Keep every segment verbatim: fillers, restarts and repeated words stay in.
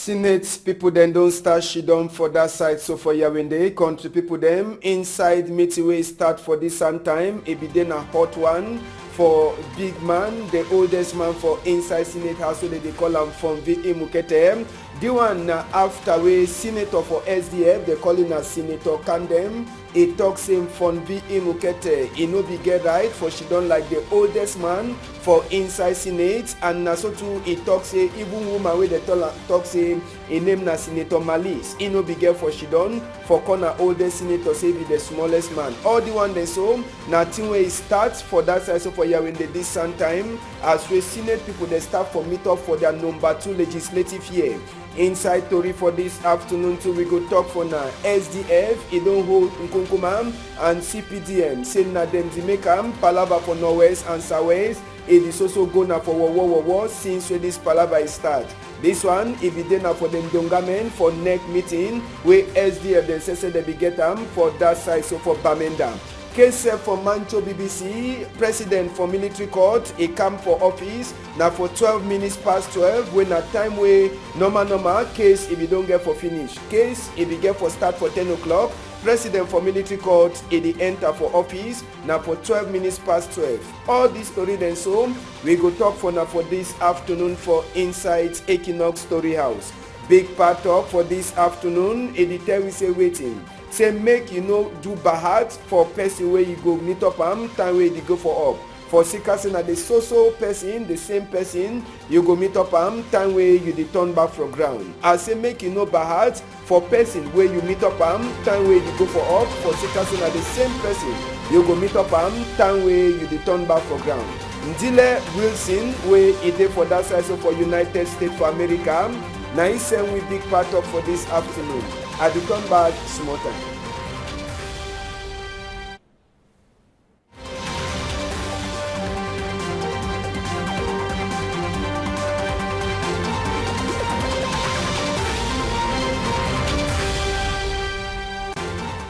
Senate people dem don start sidon for that side. So for Yaoundé, country people dem, inside meeting wey start for this same time, e be dey na hot one for big man, the oldest man for inside Senate House, wey dem dey call am Fonvi Imukete. The one na after wey senator for S D F, dem call him na Senator Kandem, e talk say Fonvi Imukete, e no be get right for sidon like the oldest man for inside Senate, and na so too e talk say even woman wey dem tell am, talk say e name na Senator Malice, e no be get for sidon for corner oldest senator, say e be the smallest man. All the one dem so na thing wey e start for that side, so for Yaoundé this same time, as wey Senate people dem start for meet up for their number two legislative year. Inside tori for this afternoon too, we go talk for na S D F, e don hold nkunkuma and C P D M, say na dem dey make am palava for Northwest and Southwest. E dey so so go na for wowo wowo since wey this palava e start. This one, e be dey na for the Ndonga men for NEC meeting wey S D F dem say say dem be get am for that side, so for Bamenda. Case sef for Mancho B B C, president for military court, e come for office na for twelve minutes past twelve, wey na time wey normal normal case e be don get for finish. Case e be get for start for ten o'clock. President for military court, e dey enter for office na for twelve minutes past twelve. All this tori dem so, we go talk for na for this afternoon for inside Equinox Story House. Big part talk for this afternoon, e dey tell we say wetin? Say make you no do bad heart for person wey you go meet up am time wey you dey go for up. For sika say na the so so person, the same person, you go meet up am time wey you dey turn back for ground. I say make you no bad heart for person wey you meet up am time wey you dey go for up. For sika say na the same person, you go meet up am time wey you dey turn back for ground. Ndile Wilson, wey e dey for that side so for United States for America, na him send we big part talk for this afternoon. I dey come back small time.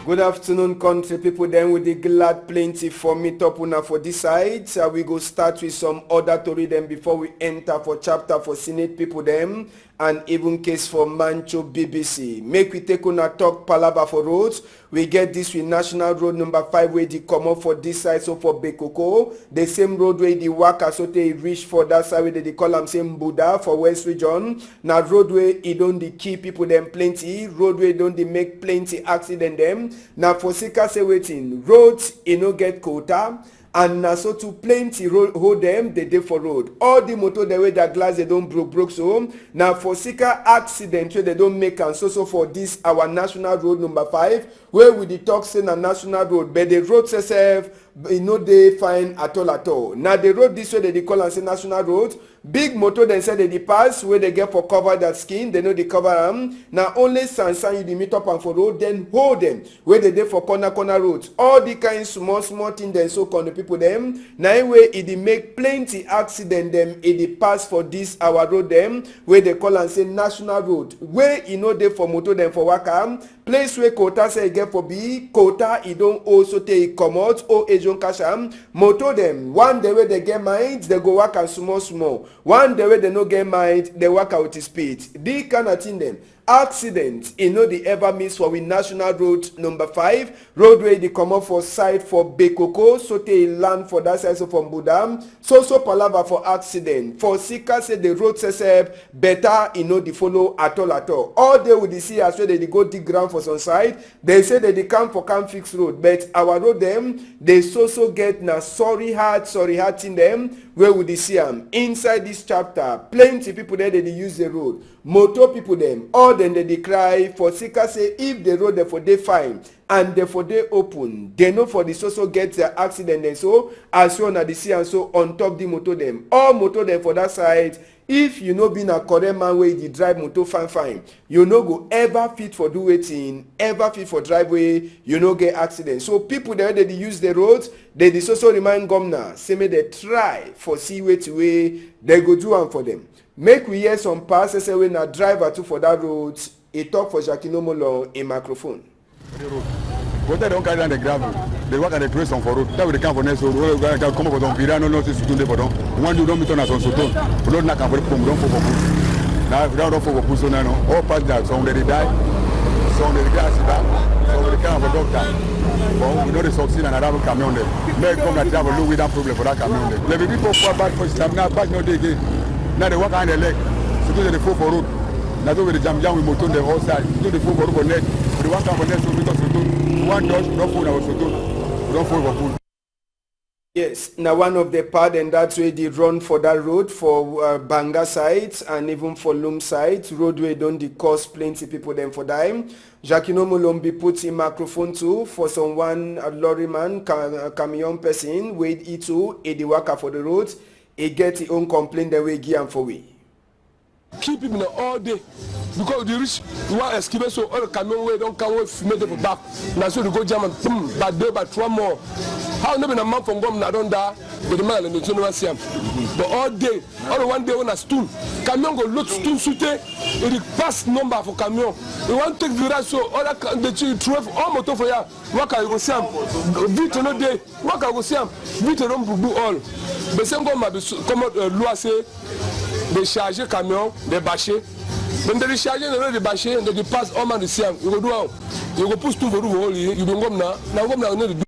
Good afternoon, country people dem. We dey glad plenty for meet up una for this side. Uh, we go start with some other tori dem before we enter for chapter for Senate people dem and even case for Mancho B B C. Make we take una talk palava for roads. We get this with National Road number five wey dey comot for this side, so for Bekoko. The same road wey dey waka so tey e reach for that side wey dem dey call am say Mbuda for West Region. Na road wey e don dey kill people dem plenty. Road wey don dey make plenty accident dem. Na for sika say wetin? Road e no get quota. And na so too plenty ro-, hole dem dey dey for road. All the motor dem wey their glass dem don broke broke so, na for sika accident wey dem don make am so so for this our National Road number five, wey we dey talk say na National Road, but the road sef sef, e no dey fine at all at all. Na the road this wey dem dey call am say National Road, big motor dem sef dem dey pass, wey dem get for cover their skin, dem no dey cover am. Na only sand sand you dey meet up am for road, then hole dem wey dem dey for corner corner road. All the kind small small thing dem so, country people dem, na him wey e dey make plenty accident dem e dey pass for this our road dem wey dem call am say National Road, wey e no dey for motor dem for waka. Place wey quota sef e get for be, quota e don old so tey e comot, old age don catch am. Motor dem, one dem wey dem get mind, dem go waka small small. One dem wey dem no get mind, dem waka with speed. The kind of thing dem, accident e no dey ever miss for we National Road number five, road wey dey comot for side for Bekoko so tey e land for that side so for Mbuda. So so palava for accident. For sika say the road sef sef better, e no dey follow at all at all. All day we dey see as wey dem dey go dig ground for some side. Dem say dem dey come for come fix road, but our road dem dey so so get na sorry heart, sorry heart thing dem wey we dey see am inside this chapter. Plenty people dem dey dey use the road. Motor people dem, all dem dey dey cry for sika say if the road dem for dey fine and dem for dey open, dem no for dey so so get their accident dem so, as wey una dey see am so on top the motor dem. All motor dem for that side, if you no be na correct man wey dey drive motor fine fine, you no go ever fit for do wetin, ever fit for drive wey you no get accident. So people dem wey dey dey use the road, dem dey so so remind governor say make dem try for see wetin wey dem go do am for dem. Make we hear some pa sef sef wey na driver too for that road. E talk for Jacquino Molon in microphone. For the road. Water don carry down the gravel. The work and the press on for road. That we dey come for next road. We dey come for don vira, no, no, see Sutunde for don. One day we don meet on us on Suton. We don knack am for the pump, we don fall for foot. Now, if you don't run for Bokuso now, no, all passengers, some dey die, some dey get accident, some dey carry for doctor. But we know the succeed and another camion there. Make come na travel, look with that problem for that camion there. Let me people for bad for system now, bad no dey again. Now they walk on the leg, so they dey fall for road. Now so we dey jam jam with motor on the whole side. So they fall for road for net. We dey walk on for net, so because we do one dodge, we don't fall our photo, we don't fall for food. Yes, na one of the part and that way dey run for that road for uh, Banga side and even for Lum side. Road wey don dey cause plenty people dem for die. Jacquino Mulombi put him microphone too for some one uh, lorry man, ca- uh, camion person wey e too e dey waka for the road. E get e own complaint dem wey e give am for we. Kill people na all day because we dey reach, we wan excavate, so all the camion wey don come wey make dey for back, na so dey go jam am, pum, but dey but one more. How no be na man for ngom na don die, but the man na no wan see am. But all day, all the one day wey na stone, camion go load stone sute, e dey pass number for camion. E wan take the ride, so all that ca- the thing throw for all motor for ya. Waka you go see am, vehicle no dey. Waka go see am, vehicle don bubu all. But say ngoma be comot uh, loi say dey charge camion, dey bache. When dey dey charge, dey no dey bache, dey dey pass, all man dey see am. You go do am. You go put stone for roof for hole, you be ngomna, na ngomna no dey do.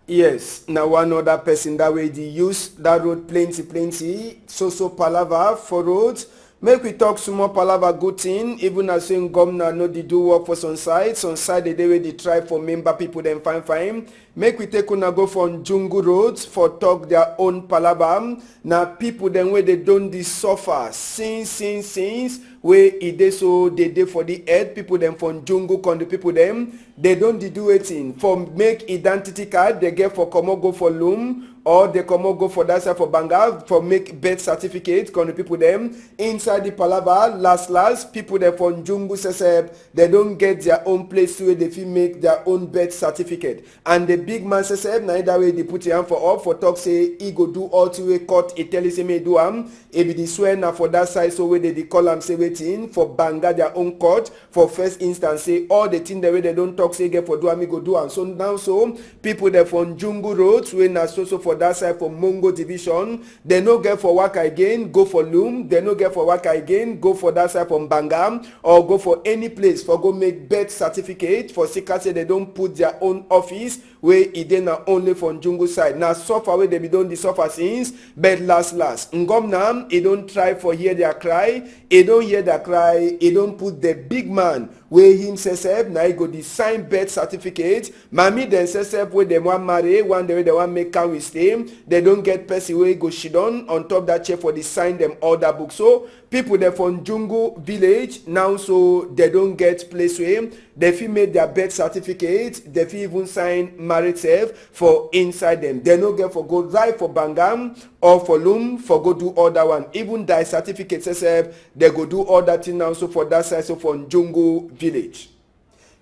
Yes, na one other person that wey dey use that road plenty plenty. So so palava for road. Make we talk small palava good thing, even as say governor no dey do work for some side, some side dey dey wey dey try for member people dem fine fine. Make we take una go for Njungu Road for talk their own palava. Na people dem wey dey don dey suffer since since since wey e dey so dey dey for the earth. People dem for Njungu country people dem, dey don dey do wetin for make identity card dey get for comot go for Lum or dey comot go for that side for Banga for make birth certificate. Country people dem inside the palava last last, people dem for Njungu sesep, dey don get their own place wey dey fit make their own birth certificate. And the big man sesep na that way dey put him hand for up for talk say e go do all thing wey court e tell e say make e do am. E be the swear na for that side so wey dey dey call am say wetin for Banga their own court for first instance say all the thing dem wey dem don talk say e get for do am, e go do am. So now so people dem for Njungu Road wey na so so for that side for Mongo division, dem no get for waka again go for Lum, dem no get for waka again go for that side for Mbanga or go for any place for go make birth certificate for sika say dem don put their own office wey e dey na only for Njungu side. Na suffer wey dem be don dey suffer since, but last last, Ngomna e don try for hear their cry, e don hear their cry, e don put the big man wey him sef sef na e go dey sign birth certificate. Mami dem sef sef wey dem wan marry, one day wey dem wan make can we stay, dem don get person wey go sidon on top that chair for dey sign dem order book. So people dem for Njungu village now, so dem don get place wey dem fit make their birth certificate, dem fit even sign marriage sef for inside dem. Dem no get for go right for Bangam or for Lum for go do all that one. Even die certificate sef sef, dem go do all that thing now, so for that side, so for Njungu village.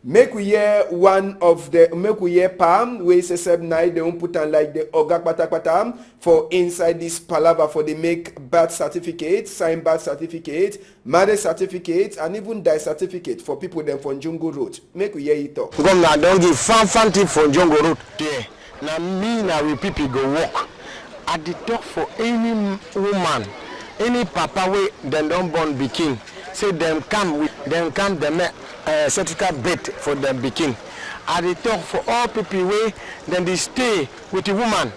Make we hear one of the, make we hear Pam, wey sef sef na e dey put am like the oga kpatakpata for inside this palava for dey make birth certificate, sign birth certificate, marriage certificate, and even die certificate for people dem for Njungu Road. Make we hear e talk. Governor don give fan fan thing for Njungu Road there. Na me na we people go work. I dey talk for any woman, any papa wey dem don born pikin, say dem come with, dem come, dem make uh, certificate birth for dem pikin. I dey talk for all people wey dem dey stay with the woman,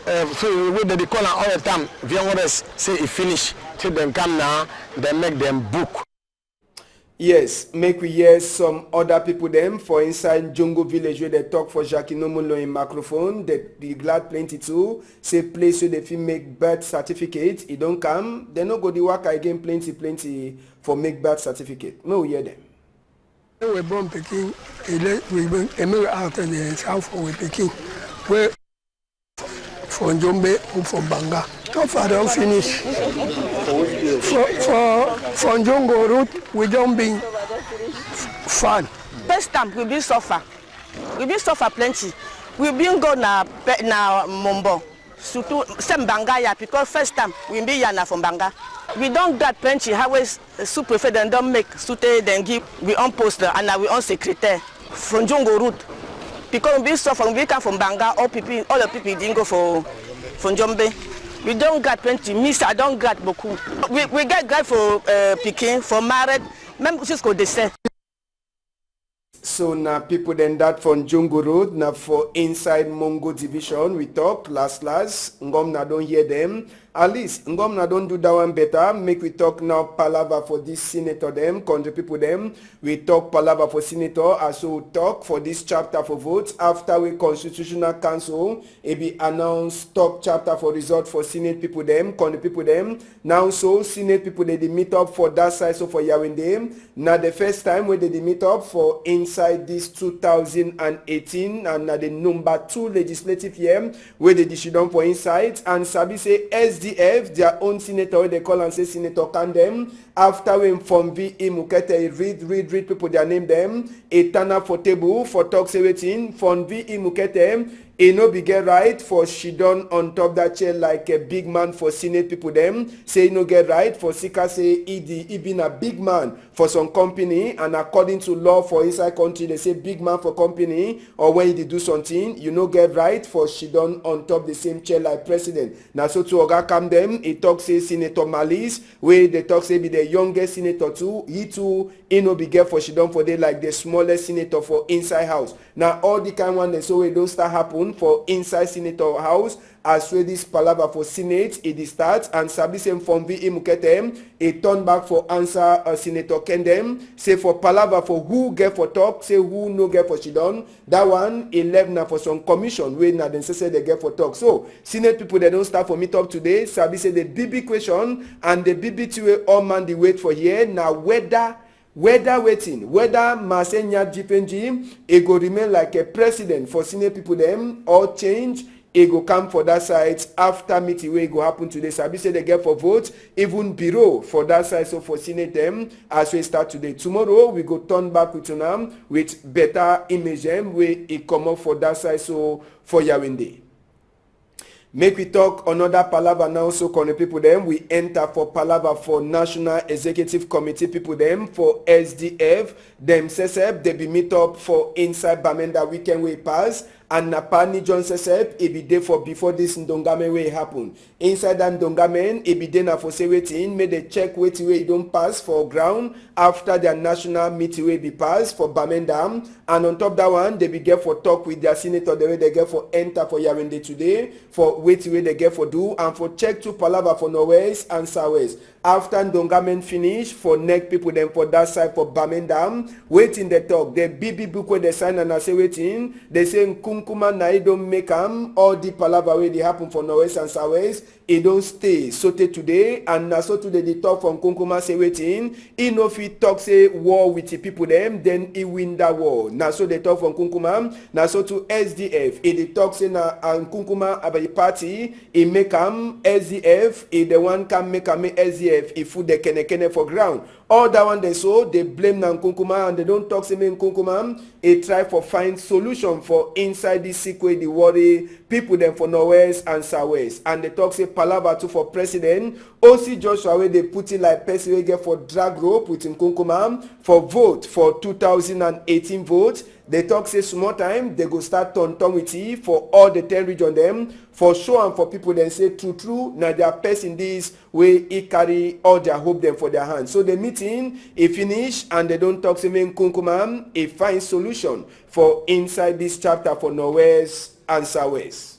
uh, so wey dem dey call am all the time, viewers, say e finish, say dem come now, dem make dem book. Yes, make we hear some other people dem for inside Njungu village wey dem talk for Jackie Nomolo in microphone. Dem dey glad plenty too. Say place wey dem fit make birth certificate, e don come. Dem no go dey waka again plenty plenty for make birth certificate. Make we hear dem. When we born pikin, e le-, we bring, e make we act as the sound for we pikin. We for Njombe or for Banga. So far don finish. For, for, for Njongo route, we don been fan. First time we been suffer. We been suffer plenty. We been go na pe-, na Mombo. Surtout, same Banga ya, because first time we been ya na for Banga. We don get plenty highways. Sous-préfet dem don make sute dem give we own post and na we own secrétaire for Njongo route. Because we be suffer, we be come from Banga, all people, all the people didn't go for, for Njombe. We don grad plenty. Me sef, I don grad beaucoup. We, we get grad for, uh, pikin, for married, même jusqu'au décès. So na people dem that for Njungu Road, na for inside Mongu Division, we talk last last. Ngomna don hear dem. At least, Ngomna don do that one better. Make we talk now palava for this senator dem, country people dem. We talk palava for senator, as we talk for this chapter for vote after we Constitutional Council e be announce top chapter for result for Senate people dem, country people dem. Now so Senate people dey dey meet up for that side so for Yawende. Na the first time wey dey dey meet up for inside this two thousand and eighteen, and na the number two legislative year wey dey dey sidon for inside. And sabi say S D F, their own senator wey dey call am say Senator Kandem, after wey Mfon V Imukete e read, read, read people their name dem, e turn up for table for talk say wetin, Mfon V Imukete, e no be get right for sidon on top that chair like a big man for Senate people dem. Say e no get right for sika say e di, e be na big man for some company, and according to law for inside country, dey say big man for company or when you dey do something, you no get right for sidon on top the same chair like president. Na so too Oga Kandem, e talk say Senator Malice, wey dey talk say be the youngest senator too, he too, e no be get for sidon for dey like the smallest senator for inside house. Na all the kind one dem so wey don start happen for inside senator house, as wey this palava for Senate e dey start, and sabi say Mfon V Imukete e turn back for answer, uh, Senator Kandem, say for palava for who get for talk, say who no get for sidon, that one e left na for some commission wey na dem say say dey get for talk. So Senate people dem don start for meet up today. Sabi say the big big question and the big big thing wey all man dey wait for here na whether, whether wetin, whether Marcel Nyat Difenji e go remain like a president for Senate people dem or change e go come for that side after meeting wey e go happen today. Sabi say dey get for vote even bureau for that side so for Senate dem as wey start today. Tomorrow we go turn back with una with better image dem wey e comot for that side so for Yawende. Make we talk another palava now so, country people dem. We enter for palava for National Executive Committee people dem for S D F. Dem sef sef dey be meet up for inside Bamenda weekend wey pass, and na Pa Ni John sef sef e be dey for before this ndongame wey happen. Inside that ndongame, e be dey na for say wetin, make dey check wetin wey e don pass for ground after their national meeting wey be pass for Bamenda. And on top that one, dey be get for talk with their senator dem wey dey get for enter for Yawende today for wetin wey dey get for do and for check two palava for Northwest and Southwest. After ndongament finish for neck people dem for that side for Bamenda, wetin dey talk, the big big book wey dey sign am na say wetin, dey say Nkunkuma na e don make am all the palava wey dey happen for Northwest and Southwest. E don stay sotey today, and na so today dey talk for Nkunkuma say wetin, e no fit talk say war with the people dem, then e win that war. Na so dey talk for Nkunkuma. Na so too S D F e dey talk say na, uh, Nkunkuma about the party e make am, S D F e dey wan come make am make S D F e put the kene kene for ground. All that one dey so dey blame na Nkunkuma, and dey don talk say make Nkunkuma e try for find solution for inside this sick wey dey worry people dem for Northwest and Southwest, and dey talk say palava too for president O C Joshua wey dey put it like person wey get for drag rope with Nkunkuma for vote for two thousand and eighteen vote. Dey talk say small time dey go start turn turn with e for all the ten region dem for show am for people dem say true true na their person this wey e carry all their hope dem for their hand. So the meeting e finish and dey don talk say make Nkunkuma e find solution for inside this chapter for Northwest and Southwest.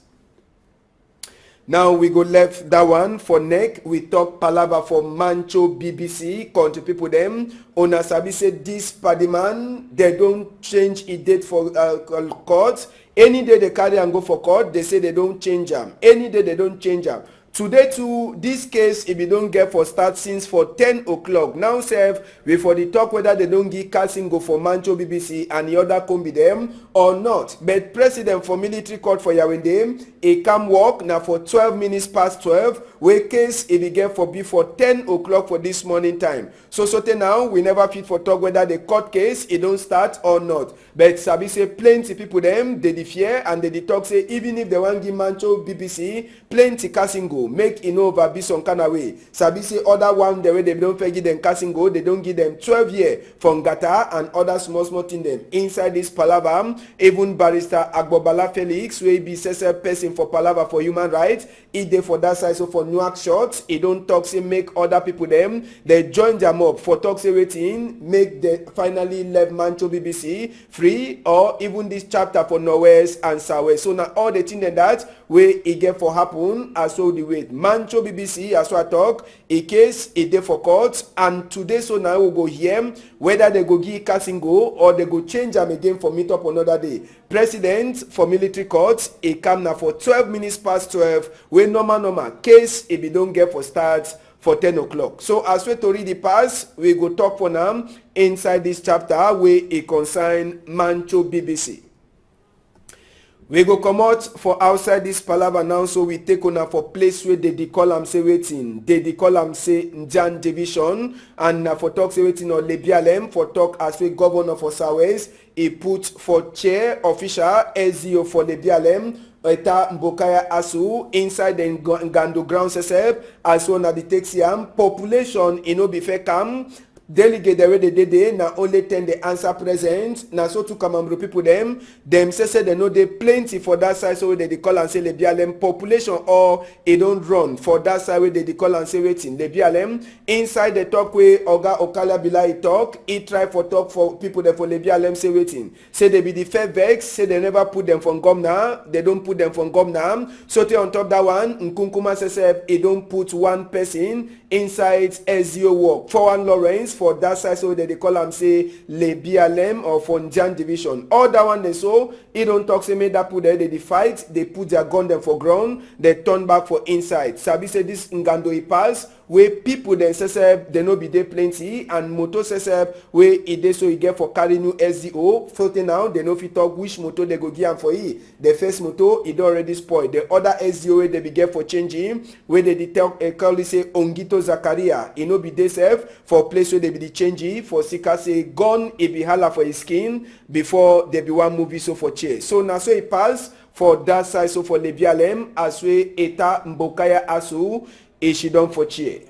Now we go left that one for neck. We talk palava for Mancho B B C, country people dem. Una sabi say this padi man, dey don change e date for, uh, court. Any day dey carry am go for court, dey say dey don change am. Any day dey don change am. Today too, this case e be don get for start since for ten o'clock. Now sef, we for dey talk whether dey don give Kasingo for Mancho B B C and the other combi dem or not. But president for military court for Yawende, e come work na for twelve minutes past twelve, wey case e be get for be for ten o'clock for this morning time. So sotey now, we never fit for talk whether the court case e don start or not. But sabi say plenty people dem dey dey fear and dey dey talk say even if dey wan give Mancho B B C plenty Kasingo, Make e no over be some kind of way. Sabi say other one dem wey dem don first give dem casting go, dem don give dem twelve year for ngata and other small small thing dem. Inside this palava, even Barrister Agbobala Felix, wey be sese person for palava for human rights, e dey for that side. So for Nouakchott, e don talk say make other people dem, dem join dem up for talk say wetin, make dem finally let Mancho B B C free, or even this chapter for Northwest and Southwest. So na all the thing dem that wey e get for happen as so the wait. Mancho B B C, as so I talk, e case e dey for court, and today so na we go hear whether dem go give casting go or dem go change am again for meet up another day. President for military court, e come na for twelve minutes past twelve, wey normal normal case e be don get for start for ten o'clock. So as we tori dey pass, we go talk for now inside this chapter wey e concern Mancho B B C. We go comot for outside this palava now, so we take una for place wey dem dey call am say wetin, dem dey call am say Njan Division, and na for talk say wetin, or Lebialem for talk as wey governor for Southwest, e put for chair official S D O for Lebialem, Eta Mbokaya Asu, inside the Ngo-, Ngando ground sesep, as una dey take see am, population e no be fair come. Delegate dem wey dey dey there, na only ten dey answer present. Na so too Kamambru people dem, dem say say dem no dey plenty for that side, so wey dem dey call am say Lebialem population all e don run for that side wey dem dey call am say wetin, Lebialem. Inside the talk wey Oga Okala Bilai talk, e try for talk for people dem for Lebialem say wetin, say dem be the first vex, say dem never put dem for ngomna, dem don put dem for ngomna. So tey on top that one, Nkunkuma sesep, e don put one person inside S D O work. Forward Lawrence for that side, so dem dey call am say Lebialem or for Njan Division. All that one dem so, e don talk say make that people dem dey fight, dem put their gun dem for ground, dem turn back for inside. Sabi say this Ngando e pass, wey people dem sesep, dem no be dey plenty, and motor sesep wey e dey so e get for carry new S D O. So tey now, dem no fit talk which motor dem go give am for e. The first motor, e don already spoil. The other S D O wey dem be get for change e, wey dem dey tell, eh, call e say Ongito Zakaria, e no be dey sef for place wey dem be dey change e, for sika say gun e be hala for e skin before dem be wan move e so for chair. So na so e pass for that side, so for Lebialem, as wey Eta Mbokaya Asu e sidon for chair.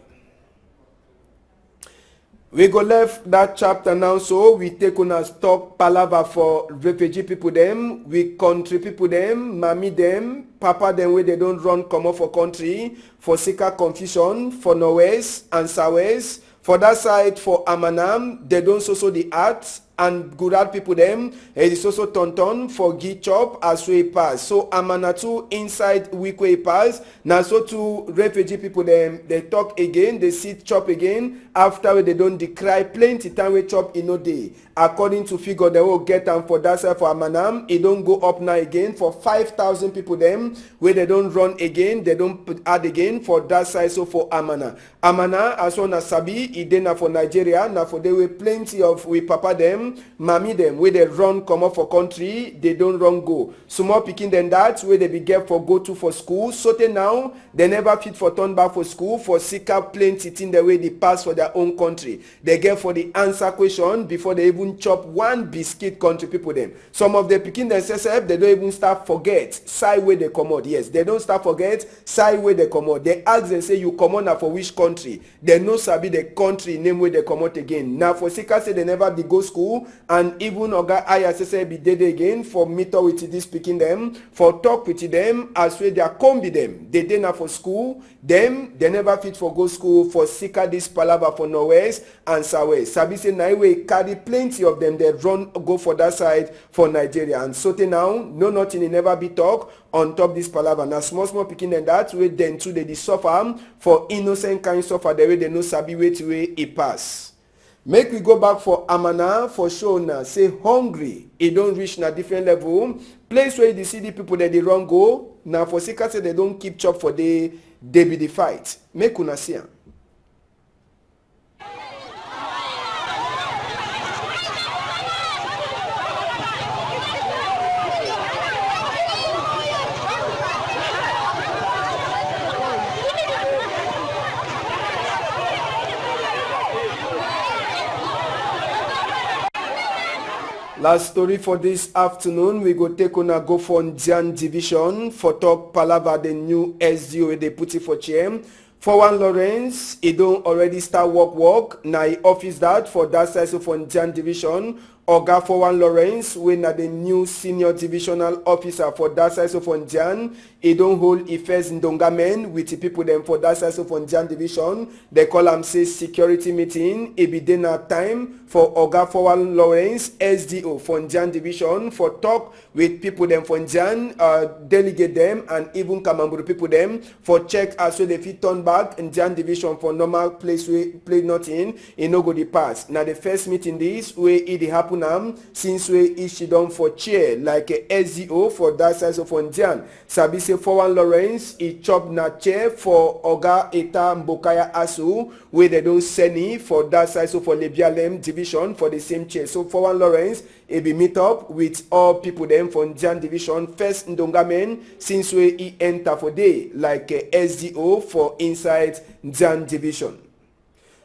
We go left that chapter now, so we take una talk palava for refugee people dem, we country people dem, mami dem, papa dem wey dem don run comot for country for sika confusion for Northwest and Southwest. For that side for Amanam, dem don so so the art and Gural people dem, e dey so so turn turn for give chop as wey e pass. So Amana too inside week wey e pass, na so too refugee people dem, dem talk again, dem sit chop again after wey dem don dey cry plenty time wey chop e no dey. According to figure dem wey get am for that side for Amanam, e don go up now again for five thousand people dem wey dem don run again, dem don put add again for that side so for Amana. Amana, as una sabi, e dey na for Nigeria, na for there wey plenty of we papa dem, mami dem, wey dem run comot for country, dem don run go. Small pikin dem that, wey dem be get for go to for school, so tey now, dem never fit for turn back for school, for sika plenty thing dem wey dey pass for their own country. Dem get for dey answer question before dem even chop one biscuit, country people dem. Some of the pikin dem sef sef, dem don even start forget side wey dem comot. Yes, dem don start forget side wey dem comot. Dem ask dem say, "You comot na for which country?" Dem no sabi the country name wey dem comot again. Na for sika say dem never dey go school, and even Oga Aya sef sef be dey there again for meet up with this pikin dem, for talk with them as wey their kombi dem dey dey na for school. Dem, dem never fit for go school for sika this palava for Northwest and Southwest. Sabi say na e wey carry plenty of dem dey run go for that side for Nigeria. And so tey now, no nothing e never be talk on top this palava. Na small small pikin dem that wey dem too dey dey suffer am for innocent kind suffer dem wey dem no sabi wetin wey e pass. Make we go back for Amana for show una say hungry e don reach na different level. Place wey you dey see the people dem dey run go, na for sika say dem don keep chop for dey, dey be the fight. Make una see am. Last story for this afternoon, we go take una go for Ndian Division for talk palava the new S D O wey dey put it for chair. Four one Lawrence, e don already start work work. Na e office that for that side so for Ndian Division. Oga Four one Lawrence, wey na the new senior divisional officer for that side so for Ndian, e don hold e first ndonga men with e people dem for that side so for Ndian Division. Dem call am say security meeting. E be dey na time for Oga Four one Lawrence, S D O for Ndian Division, for talk with people dem for Ndian, uh, delegate dem and even Kamamburu people dem for check as so dem fit turn back Ndian Division for normal place wey play nothing e no go dey pass. Na the first meeting this wey e dey happen am since wey e sidon for chair like a S D O for that side so for Ndian. Sabi say Four one Lawrence e chop na chair for Oga Eta Mbokaya Asu wey dem don send e for that side so for Lebialem Division for the same chair. So Four one Lawrence e be meet up with all people dem for Ndian Division first ndonga men since wey e enter for day like, eh, S D O for inside Ndian Division.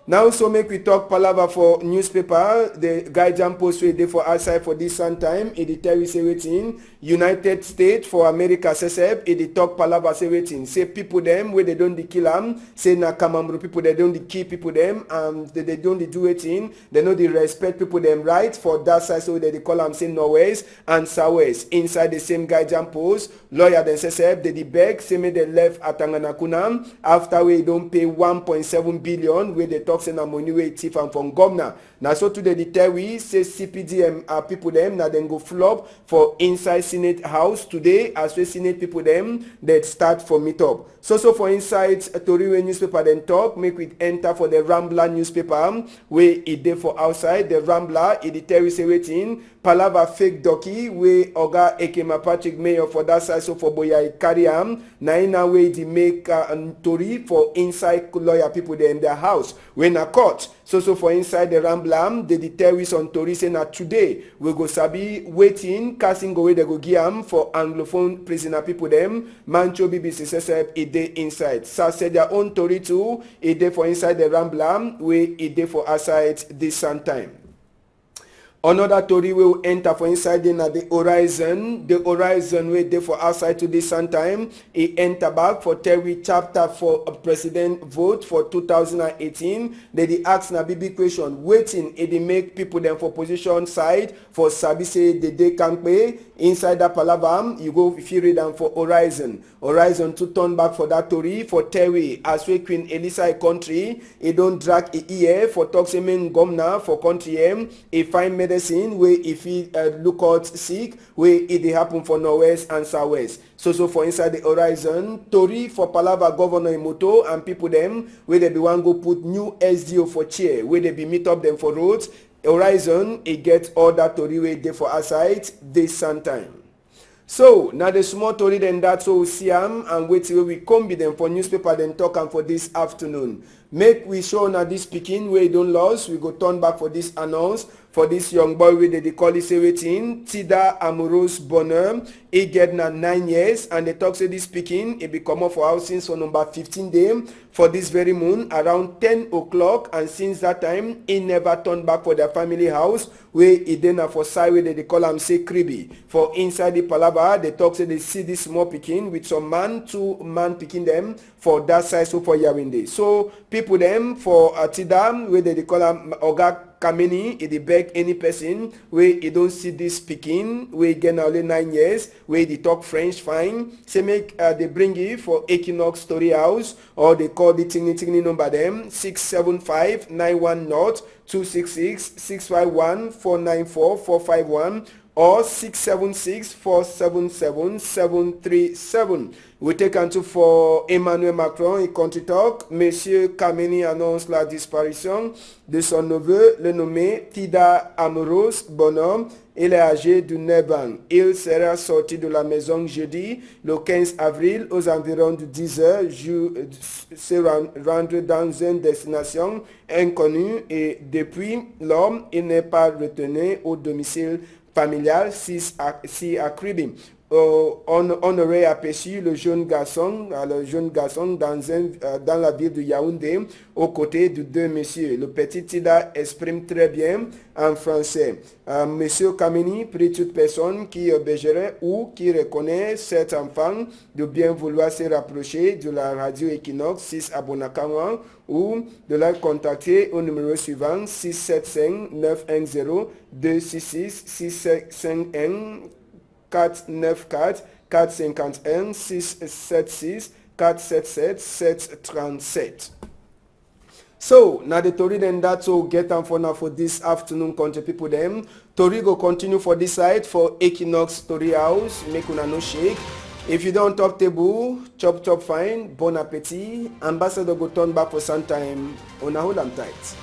Now so make we talk palava for newspaper. The Guardian Post wey dey for outside for this sun time, e dey tell we say wetin United States for America sef e dey talk palava say wetin, say people dem wey dem don dey kill am, say na Kamamburu people dem don dey kill people dem and dem, dem don dey do wetin, dem no dey respect people dem right for that side so wey dem dey call am say Northwest and Southwest. Inside the same Guardian Post, lawyer dem sef sef dem dey beg say make dem left Atanganakuna after wey e don pay one point seven billion wey dem talk say na money wey e thief am from governor. Na so too dem dey tell we say C P D M, uh, people dem na dem go flop for inside Senate House today as wey Senate people dem dey start for meet up. So so for inside tori wey newspaper dem talk, make we enter for the Rambler newspaper wey e dey for outside. The Rambler e dey tell we say wetin, palava fake doki wey Oga Ekema Patrick, mayor for that side so for Boya, e carry am. Na e na wey e dey make, uh, tori for inside lawyer people dem their house wey na court. So so for inside the Rambler, dem dey tell we some tori say na today we go sabi wetin casting go wey dem go give am for Anglophone prisoner people dem. Mancho B B C sef sef e dey inside. Sase their own tori too e dey for inside the Rambler wey e dey for outside this sun time. Another tori wey we enter for inside dey na the Horizon. The Horizon wey dey for outside today sun time, e enter back for tell we chapter for, uh, president vote for two thousand and eighteen. Dem dey ask na big big question, wetin e dey make people dem for opposition side for sabi say dem dey kampe inside that palava. You go fit read am for Horizon. Horizon too turn back for that tori for tell we as wey Queen Elisa e country e don drag e ear for talk say make governor for country em e find medicine wey e fit, uh, look out sick wey e dey happen for Northwest and Southwest. So so for inside the Horizon, tori for palava governor e moto and people dem wey dem be wan go put new S D O for chair wey dem be meet up dem for road. Horizon e get all that tori wey dey for outside this sun time. So na the small tori dem that so we see am and wetin wey we come be dem for newspaper dem talk am for this afternoon. Make we show una this pikin wey e don lost. We go turn back for this announce for this young boy wey dem dey call e say wetin, Tida Amoureuse Bonheur. E get na nine years and dem talk say this pikin e be comot for house since for number fifteen day for this very moon around ten o'clock, and since that time e never turn back for their family house wey e dey na for side wey dem dey call am say Kribi. For inside the palava, dem talk say dem see this small pikin with some man, two man pikin dem for that side so for Yawunde. So people dem for Atida wey dem dey call am Oga Kameni, e dey beg any person wey e don see this pikin wey get na only nine years, wey e dey talk French fine, say make, uh, dem bring e for Equinox Story House or dem call the tingni tingni number dem six seven five nine one nought two six six, six five one four nine four four five one or six seven six four seven seven seven three seven. We take am too for Emmanuel Macron, e country talk. Monsieur Kameni annonce la disparition de son neveu, le nommé Tida Amoureuse Bonheur. Il est âgé de neuf ans. Il sera sorti de la maison jeudi, le quinze avril, aux environs de dix heures, ju-, se ren-, rendre dans une destination inconnue et depuis lors, il n'est pas retourné au domicile familial, si à, si à Kribi. Euh, on, honoré aperçu le jeune garçon, euh, le jeune garçon dans un, euh, dans la ville de Yaoundé, aux côtés de deux messieurs. Le petit Tida exprime très bien en français. Euh, Monsieur Kameni prie toute personne qui, euh, hébergerait ou qui reconnaît cet enfant de bien vouloir se rapprocher de la radio Equinox six à Bonakanwa ou de la contacter au numéro suivant, six sept cinq neuf un zéro deux six six, six sept cinq un quatre neuf quatre, quatre cinquante et un, six sept six, quatre sept sept, sept trente-sept. So, na the tori dem that so get am for now for this afternoon, country people dem. Tori go continue for this side for Equinox Tori House. Make una no shake. If you don top table, chop chop fine. Bon appetit. Ambassador go turn back for some time. Una hold am tight.